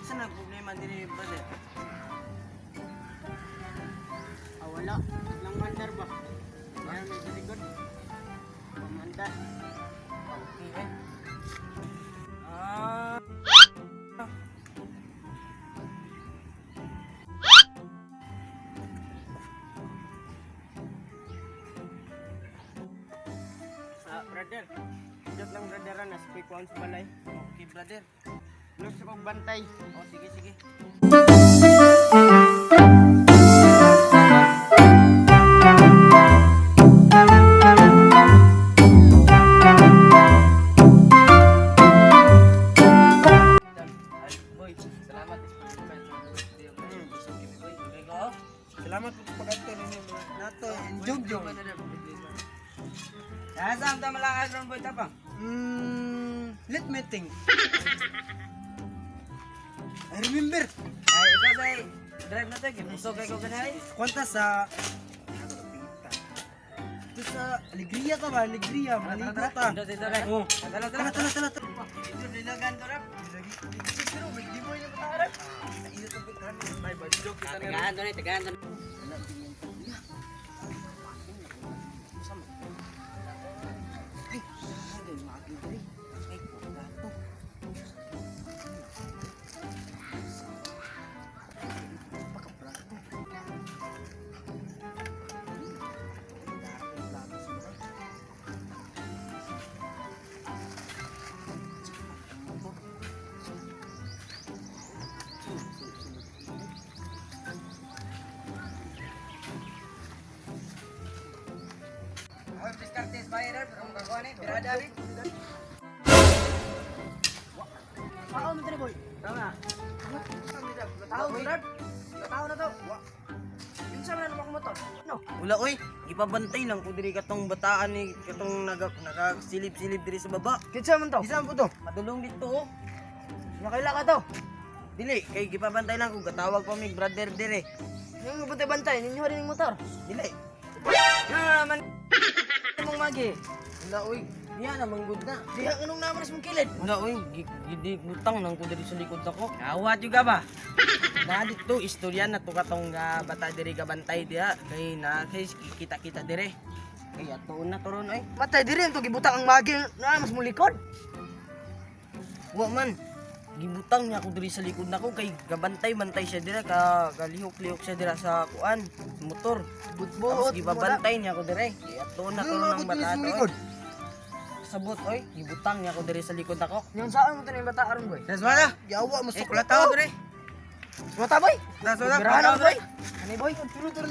Sa na problema diri, brother? Ah, wala. Nang mandar ba? Kaya may sa likod. Pamandar. Okay eh. Ah. Ah, brother. Jot lang brother na sa kuan sa balay. Okay, brother. Los kog bantay. Oh, sige, sige. Ay, boy, salamat. Salamat po pagkanto ninyo. Nato, jogjog. Nasa ang tamalakas ron, boy, tapang. Let me think. I remember. Ay, ikaw say, drive na to, busog kay ko ganay. Kwanta sa ito sa Alegria ka ba? Alegria, maligo ta. Dito, dito, dito. Oh. Tala, Tala, tala. tala, tala, tala. Dito, nilagan to, rap. Pero may di mo yung mataarap. Iyo to bitan. May badjok kita na. Tagaan to ni, tagaan to. Ay, ay, magi diri. Ay, plato. Baka plato. Plato sila. Hoy, diskartes bayar, pero kung gagawa ni, birada ni. Tao mo diri, boy. Tama. Tao, drive. Tao na to. Kinsa man ang motor? No. Wala oy, gipabantay lang ko diri katong bataan ni katong naga nakasilip-silip diri sa baba. Kinsa man to? Kinsa man po to? Madulong dito oh. Nakaila ka to. Dili kay gipabantay lang ko gatawag pa mig brother dire. Yung bantay-bantay ninyo rin yung motor. Dili. Na naman mong magi. Wala oy, diya na manggod na. Diha anong naman sa mong kilid. Wala oy, gidi butang nang ko diri sa likod ako. Kawat juga ba? Na dito istorya na to katong bata diri gabantay diha kay na kay kita-kita dire. Kay atuon na turon oy. Matay diri ang to gibutang ang magi na mas mong likod. Wa man. Gibutang niya ako diri sa likod nako kay gabantay-bantay siya dira ka kalihok-lihok siya dira sa kuan motor. Tapos Buot gibabantay niya ako dire. Kay atuon na turon ang bata to, oy. Sabot oy, gibutang niya ako diri sa likod nako. Yung saan mo to yung bata aron boy? Naswala. Yawa mo Eh, kula tao dire. Mata boy. Naswala. Birahan boy. Ani boy? Turo turo.